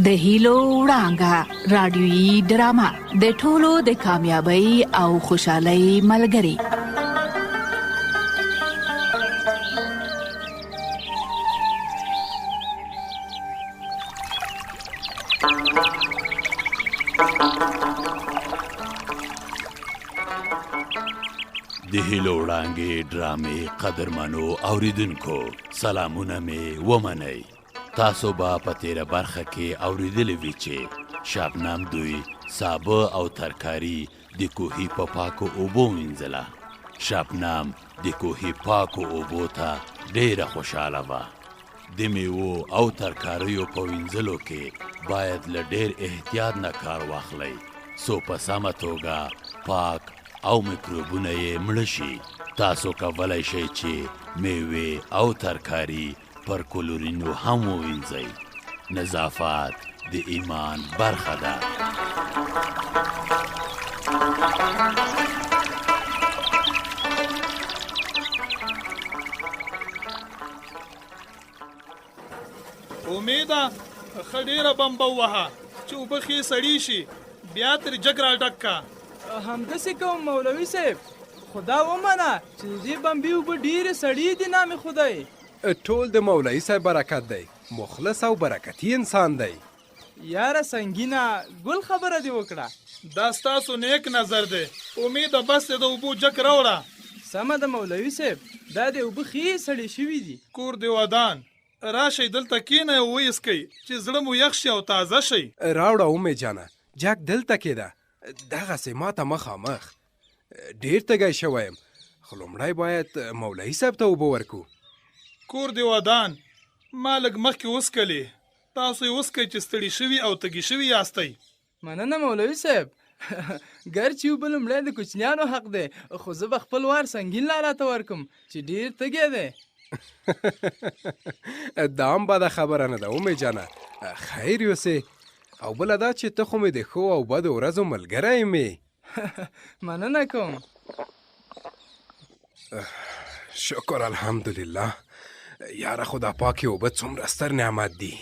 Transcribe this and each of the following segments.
د هیلو وړانګه رادیوي ډرامه د ټولو د کامیابی او خوشحالۍ ملګری. د هیلو وړانګې ډرامې قدرمنو اوریدونکو سلامونه مې ومنئ. تاسو به په تیره برخه کې اوریدلې وي چې شبنم دوی سابه او ترکاری د کوهي په پاکو اوبو وینځله. شبنم د کوهي پاکو اوبو ته ډیره خوشحاله وه. د میوو او ترکاریو په وینځلو کې باید له ډیر احتیاط نه کار واخلئ، څو په سمه توګه پاک او میکروبونه یې مړه شي. تاسو کولی شئ چې میوې او ترکاری پر کلورینو هم ووینځئ. نظافت د ایمان برخه ده. امیده ښه ډېره بمبه ووهه چې اوبه ښې سړې شي، بیا ترې جګ را ډک کا. همداسې کوم مولوي صاحب، خو دا ومنه چې د دې بمبې اوبه ډېرې سړې دي نامې خدای. ټول د مولوي صاحب برکت دی، مخلص او برکتي انسان دی. یاره سنګینه ګل خبره دې وکړه. دا ستاسو نیک نظر دی امیده، بس دی د اوبو جک راوړه. سمه ده مولوي صاحب، دا دی اوبه ښې سړې شوې دي. کور دې ودان، راشئ دلته کینئ او ویې څکئ چې زړه مو یخ شي او تازه شئ. راوړه امید جانه، جک دلته کېده، دغسې ماته مخامخ. ډېر تږی شوی یم، خو لومړی باید مولوي صاحب ته اوبه ورکړو. کور دې ودان، ما لږ مخکې وڅکلې، تاسو یې وڅکئ چې ستړي شوي او تږي شوي یاستئ. مننه مولوي صاحب، ګر چې اوبه لومړی د کوچنیانو حق دی، خو زه به خپل وار سنګین لالا ته ورکم چې ډېر تږی دی. دا هم بده خبره نه ده امې جانه، خیر یوسې. او بله دا چې ته خو مې د ښو او بدو ورځو ملګری مې. مننه کوم. شکر الحمدلله. یاره خو دا پاکې اوبه څومره ستر نعمت دي.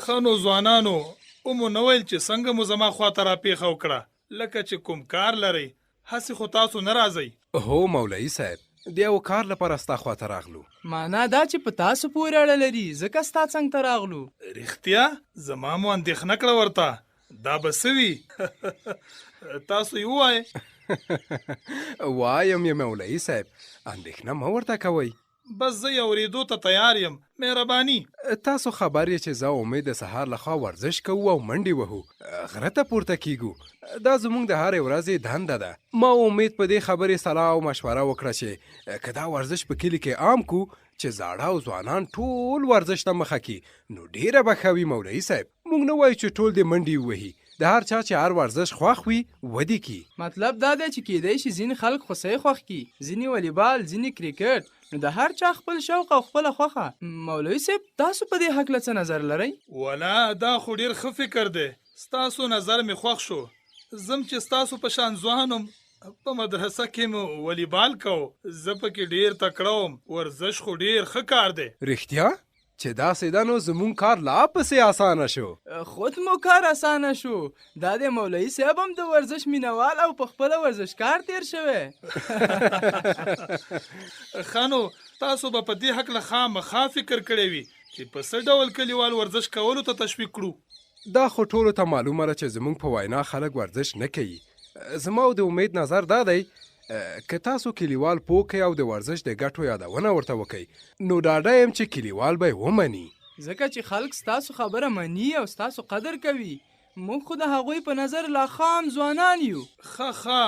ښه نو ځوانانو، ومو نه ویل چې څنګه مو زما خواته راپېښه وکړه، لکه چې کوم کار لرئ، هسې خو تاسو نه راځئ. هو مولوي صاحب، د یو کار لپاره ستا خواته راغلو. معنا دا چې په تاسو پورې اړه لري، ځکه ستا څنګ ته راغلو. رښتیا؟ زما مو اندېښنه کړه ورته، دا به څه وي؟ تاسو یې ووایئ. وایم یې مولوي صاحب، اندېښنه مه ورته کوئ. بس زه یې اورېدو ته تیار یم، مهرباني. تاسو خبر یې چې زه او امید د سهار له خوا ورزش کوو او منډې وهو، غره ته پورته کېږو. دا زموږ د هرې ورځې دنده ده. ما او امید په دې خبرې سلا او مشوره وکړه چې که دا ورزش په کلي کې عام کړو، چې زاړه او ځوانان ټول ورزش ته مخه کړي، نو ډېره به ښه وي مولوي صاحب. موږ نه وایو چې ټول دې منډې ووهي، د هر چا چې هر ورزش خوښ وي ودې کړي. مطلب دا دی چې کېدای شي ځینې خلک خوسۍ خوښ کړي، ځینې والیبال، ځینې کرکټ، نو د هر چا خپل شوق او خپله خوښه. مولوي صاحب تاسو په دې هکله څه نظر لرئ؟ ولا دا خو ډېر ښه فکر دی، ستاسو نظر مې خوښ شو. زم چې ستاسو په شان ځوان وم، په مدرسه کې مو والیبال کاوه، زه پکې ډېر تکړه وم. ورزش خو ډېر ښه کار دی. رښتیا؟ چې داسې ده نو زمونږ کار لا پسې اسانه شو. خود مو کار اسانه شو، دا دی مولوي صاحب هم د ورزش مینوال او په خپله ورزشکار تېر شوی. ښه نو تاسو به په دې هکله خامخا فکر کړی وي چې په څه ډول کلیوال ورزش کولو ته تشویق کړو. دا خو ټولو ته معلومه ده چې زمونږ په وینا خلک ورزش نه کوي. زما او د امید نظر دا دی، که تاسو کلیوال پوه کړئ او د ورزش د ګټو یادونه ورته وکړئ، نو ډاډه یم چې کلیوال به یې ومني. ځکه چې خلک ستاسو خبره مني او ستاسو قدر کوي. موږ خو د هغوی په نظر لا خام ځوانان یو. ښه ښه،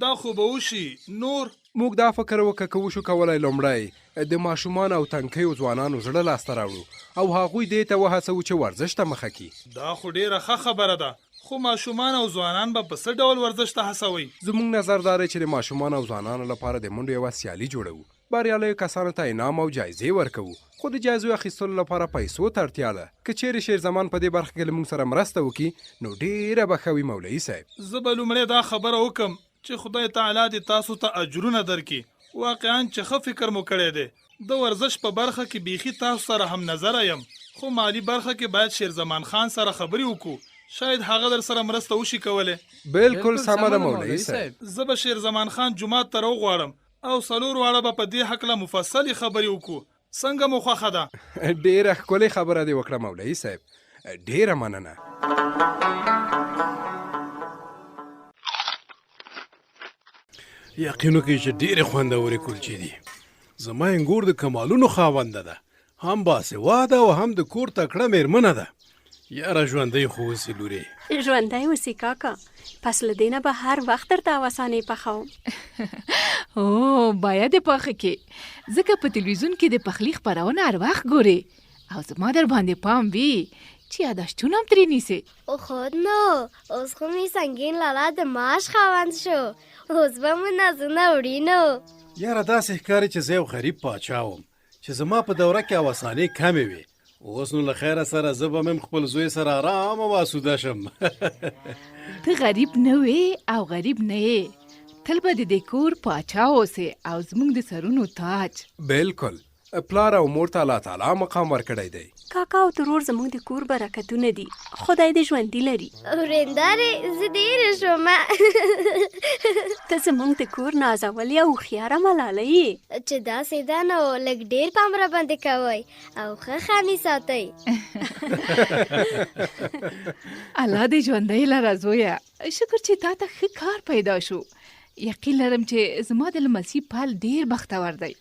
دا خو به وشي، نور؟ موږ دا فکر وکړ که وشو کولای لومړی د ماشومانو او تنکیو ځوانانو زړه لاسته راوړو او هغوی دې ته وهڅوو چې ورزش ته مخه کړي. دا خو ډېره ښه خبره ده، خو ماشومان او ځوانان به په څه ډول ورزش ته هڅوئ؟ زموږ نظر دا دی چې د ماشومانو او ځوانانو لپاره د منډو یوه سیالي جوړوو، بریالیو کسانو ته انعام او جایزې ورکوو، خو د جایزو اخیستلو لپاره پیسو ته اړتیا ده. که چېرې شېرزمان په دې برخه کې له موږ سره مرسته وکړي، نو ډېره به ښه وي مولوي صاحب. زه به لومړی دا خبره وکړم چې خدای تعالی دې تاسو ته اجرونه درکړي، واقعا چې ښه فکر مو کړی دی. د ورزش په برخه کې بیخي تاسو سره همنظره یم. خو مالي برخه کې باید شیرزمان خان سره خبرې وکړو، شاید هغه در سره مرسته وشي کولی. بلکل سمه ده مولوي صاحب. زه به شیرزمان خان جومات ته راوغواړم او څلور واړه به په دې هکله مفصلې خبرې وکړو. څنګه مو خوښه ده؟ ډېره ښکلې خبره دې وکړه مولوي صاحب، ډېره مننه. یقین وکړئ چې ډېرې خوندورې کلچې دي. زما انګور د کمالونو خاونده ده، هم باسواده او هم د کور تکړه مېرمنه ده. یاره ژوندۍ خو اوسې لورې. ژوندی اوسې کاکا، پس له دې نه به هر وخت درته اوسانې پخوم. هو باید یې پخه کې، ځکه په تلویزیون کې د پخلي خپرونه هر وخت ګورې او زما در باندې پام وي چې یاداشتونه هم ترې نیسې. خود نو اوس خو مې سنګین لالا د معاش خاوند شو، اوس به مو نازونه وړي نو. یاره داسې ښکاري چې زه یو غریب پاچا وم چې زما په دوره کې اوسانې کمې وې، اوس نو له خیره سره زه به مې خپل زوی سره آرام او آسوده شم. ته غریب نه وې او غریب نه یې، تل به د دې کور پاچا اوسې او زموږ د سرونو تاج. بلکل، پلار او مور ته الله تعالی مقام ورکړی دی. کاکا او ترور زموږ د کور برکتونه دي، خدای دې ژوندي لري. ورېندارې زه ډېره شوم. ته زموږ د کور نازولې او هوښیاره ملالۍ یې. چې داسې ده نو لږ ډېر پام راباندې کوئ او ښه ښه مې ساتئ. الله دې ژوندی لره زویه، شکر چې تا ته ښه کار پیدا شو. یقین لرم چې زما د لمسي پال ډېر بختور دی.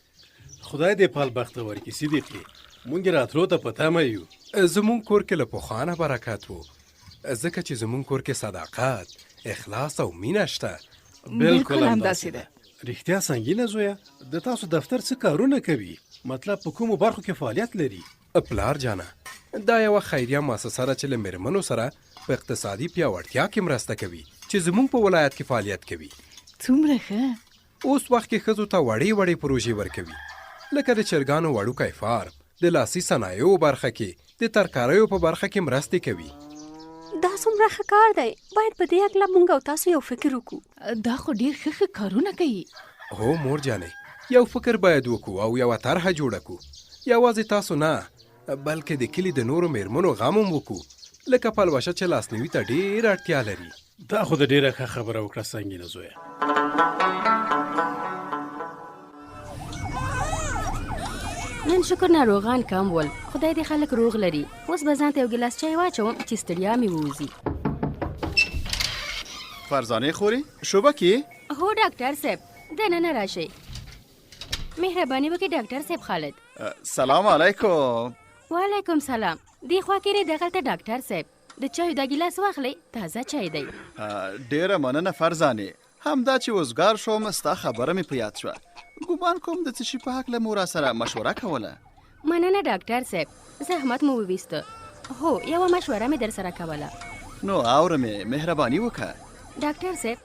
خدای دې پال بختور کړي صدیقي، مونږ یې راتلو ته په تمه یو. زمونږ کور کې له پخوا نه برکت و، ځکه چې زمونږ کور کې صداقت، اخلاص او مینه شته. بلکل همداسې ده. رښتیا سنګینه زویه، د تاسو دفتر څه کارونه کوي؟ مطلب په کومو برخو کې فعالیت لري؟ پلار جانه، دا یوه خیریه موسسه ده چې له مېرمنو سره په اقتصادي پیاوړتیا کې مرسته کوي، چې زمونږ په ولایت کې فعالیت کوي. څومره ښه! اوس وخت کې ښځو ته وړې وړې پروژې ورکوي، لکه د چرګانو وړوکی فارم، د لاسي صنایعو برخه کې، د ترکاریو په برخه کې مرستې کوي. دا څومره ښه کار دی، باید په دې هکله مونږ او تاسو یو فکر وکړو. دا خو ډېر ښه ښه کارونه کوي. هو مور جانې، یو فکر باید وکړو او یوه طرحه جوړه کړو. یوازې تاسو نه، بلکې د کلي د نورو مېرمنو غم هم وکړو، لکه پلوشه چې لاسنیوي ته ډېره اړتیا لري. دا خو د ډېره ښه خبره وکړه سنګینه زویه. نن شکر ناروغان کم ول، خدای دې خلک روغ لري. اوس به ځان ته یو ګیلاس چای واچوم چې ستړیا مې ووځي. فرزانې خورې شوبه کې؟ هو ډاکټر صاحب، دننه راشئ. مهرباني وکړئ ډاکټر صاحب خالد. سلام علیکم. وعلیکم سلام. دې خوا کېنئ دغلته ډاکټر صاحب. د چایو دا ګیلاس واخلئ، تازه چای دی. ډېره مننه فرزانې، همدا چې وزګار شوم ستا خبره مې په یاد شوه. ګومان کوم د څه شي په هکله مو راسره مشوره کوله. مننه ډاکټر صاحب، زحمت مو وویسته. هو یوه مشوره مې درسره کوله. نو اورم یې، مهرباني وکړه. ډاکټر صاحب،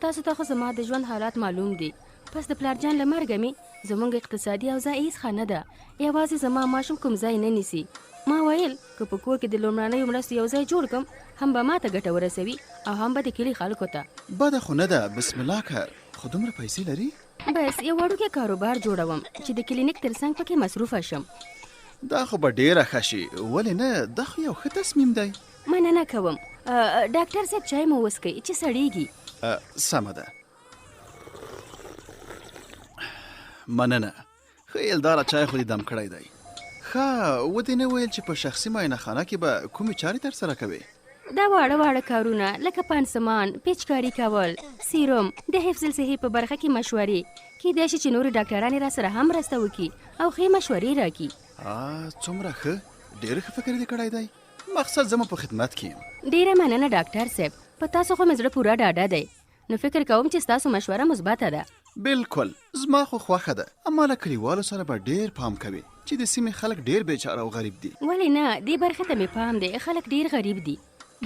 تاسو ته خو زما د ژوند حالات معلوم دي. پس د پلار جان له مرګه مې زموږ اقتصادي اوضاع هیڅ ښه نه ده، یوازې زما ماشوم کوم ځای نه نیسي. ما ویل که په کور کې د لومړنیو مرستو یو ځای جوړ کم، هم به ما ته ګټه ورسوي او هم به د کلي خلکو ته. بده خو نه ده، بسم الله که، خو دومره پیسې لري؟ بس یو وړوکی کاروبار جوړوم چې د کلینیک تر څنګ پکې مصروفه شم. دا خو به ډېره ښه شي، ولې نه، دا خو یو ښه تصمیم دی. مننه کوم ډاکټر صاحب، چای مو وڅکئ چې سړېږي. سمه ده، مننه. ښه ایلداره چای خو دې دم کړی دی. ښه، ودې نه ویل چې په شخصي معاینه خانه کې به کومې چارې ترسره کوې؟ دا واړه واړه کارونه لکه پانسمان، پیچکاري کول، سیروم، د حفظ الصحې په برخه کې مشورې، کیدای شي چې نورې ډاکټرانې راسره هم مرسته وکړي او ښې مشورې راکړي. څومره ښه، ډېر ښه فکر دې کړی دی. مقصد زه مو په خدمت کې یم. ډېره مننه ډاکټر صاحب، په تاسو خو مې زړه پوره ډاډه دی، نو فکر کوم چې ستاسو مشوره مثبته ده. بلکل، زما خو خوښه ده، اما له کلیوالو سره به ډېر پام کوې چې د سیمې خلک ډېر بېچاره او غریب دي. ولې نه، دې برخې ته مې پام دی، خلک ډېر غریب دي.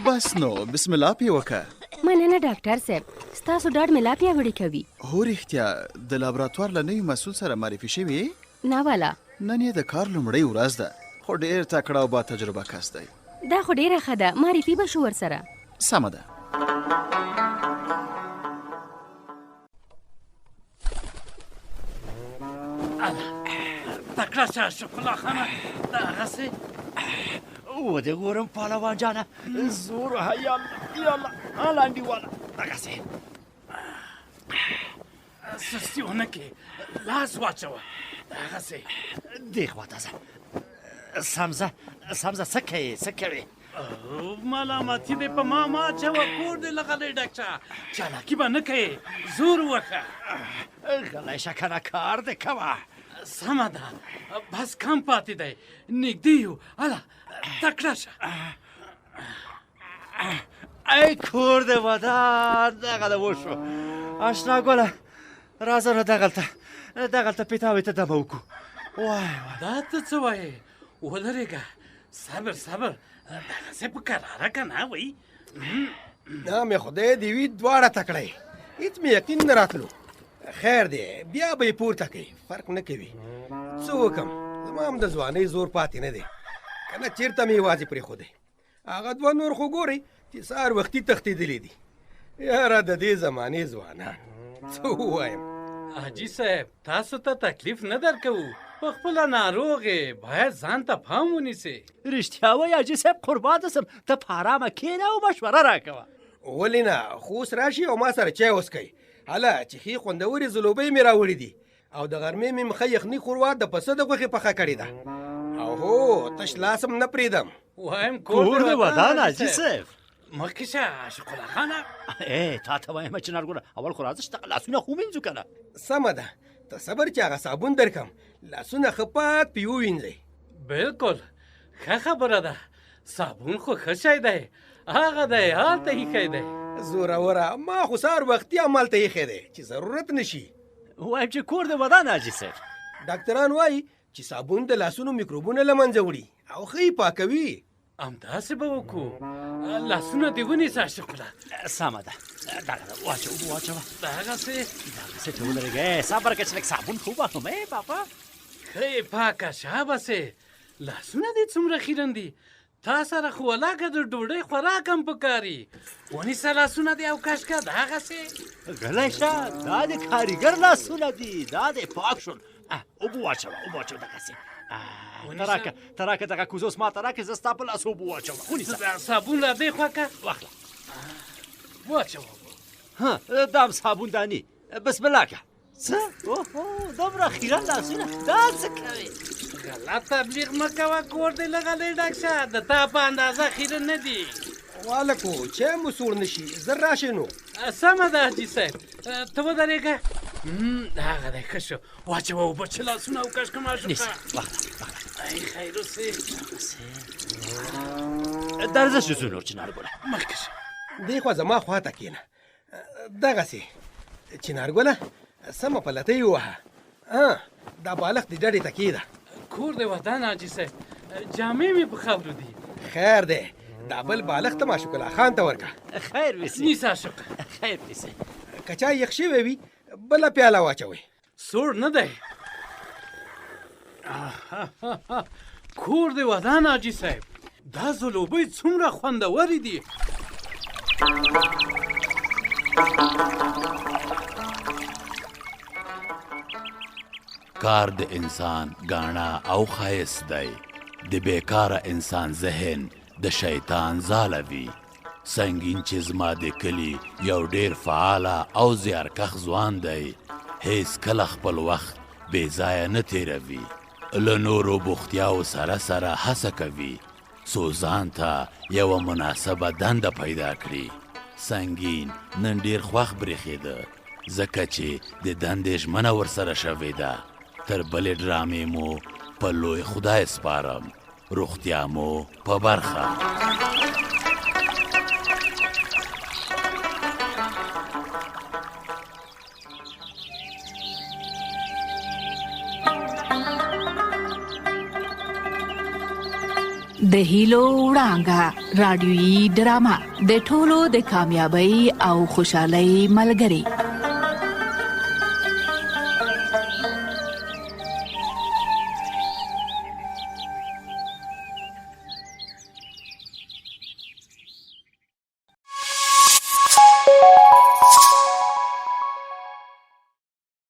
بس نو بسم الله پې وکړه. مننه ډاکټر صاحب، ستاسو ډاډ مې لا پیاوړی کوي. هو رښتیا، د لابراتوار له نوي مسؤل سره معرفي شوې یې؟ نه والا. نن یې د کار لومړۍ ورځ ده، خو ډېر تکړه او با تجربه کس دی. دا خو ډېره ښه ده، معرفي به شو ورسره. سمه ده. تکړه شه شکر الله خانه، دا هغسې. ودې ګورم پهلوان جانه، زور وهه، یا الله یا الله، لاندې واله دغسې. سستي ونه کې، لاس واچوه دغسې. دې خوا ته ځه، سم ځه سم ځه. څه کوې څه کوې؟ ملامتي دې په ما مه اچوه، کور دې له غلۍ ډک شه. چالاکي به نه کوې، زور وښه. غلی شه که نه، کار دې کوه. سمه ده، بس کم پاتې دی، نږدې یو. هله تکړه شه. ای کور دې ودان، دغه ده وشو. اشنا ګله راځه نو دغلته دغلته پیتاوې ته دمه وکړو. وای وای، دا ته څه وایې؟ ودرېږه، صبر صبر، دغسې په کراره که نه وایي. دا مې خدای دې وي دواړه تکړه یې، هېڅ مې یقین نه راتلو. خیر دی، بیا به یې پورته کوي، فرق نه کوي. څه وکم، زما هم د ځوانۍ زور پاتې نه دی، که نه چېرته مې یوازې پرېښودی. هغه دوه نور خو ګورئ چې سهار وختي تښتېدلي دي. یاره د دې زمانې ځوانان څه ووایم. حاجي صاحب، تاسو ته تکلیف نه درکوو، په خپله ناروغ یې، باید ځان ته پام ونیسې. رښتیا وایې حاجي صاحب، قربان دې سم، ته په ارامه کښېنه او مشوره راکوه. ولې نه، خو اوس راشي او ما سره چای وڅکئ. هله چې ښې خوندورې ځلوبۍ مې راوړې دي، او د غرمې مې ښه یخني ښوروا د پسه د غوښې پخه کړې ده. او هو، تش لاس هم نه پرېږدم. وایم کور دې ودان حاجي صاحب. مخکې شه عاشق الله خانه. ای تا ته وایم چې نارګله، اول خو راځه چې دغه لاسونه خو ومینځو که نه. سمه ده، ته صبر چې هغه صابون درکم، لاسونه ښه پاک پې ووینځئ. بلکل ښه خبره ده، صابون خو ښه شی دی، هغه دی هلته ایښی دی. زوروره، ما خو سهار وختي همالته ایښی دی چې ضرورت نشي. وایم چې کور دې ودان حاجي صاحب. ډاکتران وایي چې صابون د لاسونو میکروبونه له منځه وړي او ښه یې پاکوي. همداسې به وکړو. لاسونه دې ونیسه عاشق الله. سمه ده، دغه ده، واچوه اوبه واچوه. دغسې دغسې ته ودرېږه. صبر که چې لږ صابون ښه ووهم. ای بابا، ښه یې پاکه، شابسې. لاسونه دې څومره خیرن دي، تا سره خو ولاکه د ډوډۍ خوراک هم پکاري. ونیسه لاسونه دې او کش که دغسې. غلی شه، دا د کاریګر لاسونه دي، دا دې پاک شول. اوبه واچوه اوبه واچوه دغسې. ته راکه ته راکه دغه کوزه اوس ماته راکړه، زه ستا په لاس اوبه واچوم. ونیسه صابون را دې خوا که. واخله واچوه. ها، دا هم صابون داني. بسم الله که. څه؟ اوهو، دومره خیرن لاسونه، دا څه کوې؟ غلط تبلیغ مه کوه، کور دې له غلۍ ډک شه، د تا په اندازه خیرن نه دي. والکو چای مو سوړ نه شي، زر راشئ نو. سمه ده حاجي صاحب، ته ودرېږه. هغه دی ښه شو، واچوه اوبه چې لاسونه وکش کړم. عاشقه نیسه، واخله واخله. ای خیر اوسې. درځه چې ځو نور چنارګله. مخکې شه. دې خوا زما خوا ته کښېنه، دغسې. چنارګله سمه په لتۍ ووهه. دا بالښت دې ډډې ته کښېږده. کور دې ودان حاجي صاحب، جامې مې په خاورو دي. خیر دی، دا بل بالښت ته معشوق الله خان ته ورکړه. خیر ویسې. نیسه عاشقه. خیر ویسې. که چای یخ شوی وي بله پیاله واچوئ. سوړ نه دی. کور دې ودان حاجي صاحب، دا ځلوبۍ څومره خوندورې دي. کار د انسان ګاڼه او ښایست دی. د بیکاره انسان ذهن د شیطان ځاله وي. سنګین چې زما د کلي یو ډیر فعاله او زیارکښ ځوان دی، هیڅ کله خپل وخت بې ځایه نه تیروي. له نورو بوختیاو سره سره هڅه کوي څو ځان ته یوه مناسبه دنده پیدا کړي. سنګین نن ډیر خوښ برېښېده، ځکه چې د دندې ژمنه ورسره شوې ده. تر بلې ډرامې مو په لوی خدای سپارم، روغتیا مو په برخه. د هیلو وړانګه رادیوي ډرامه د ټولو د کامیابی او خوشحالۍ ملګری.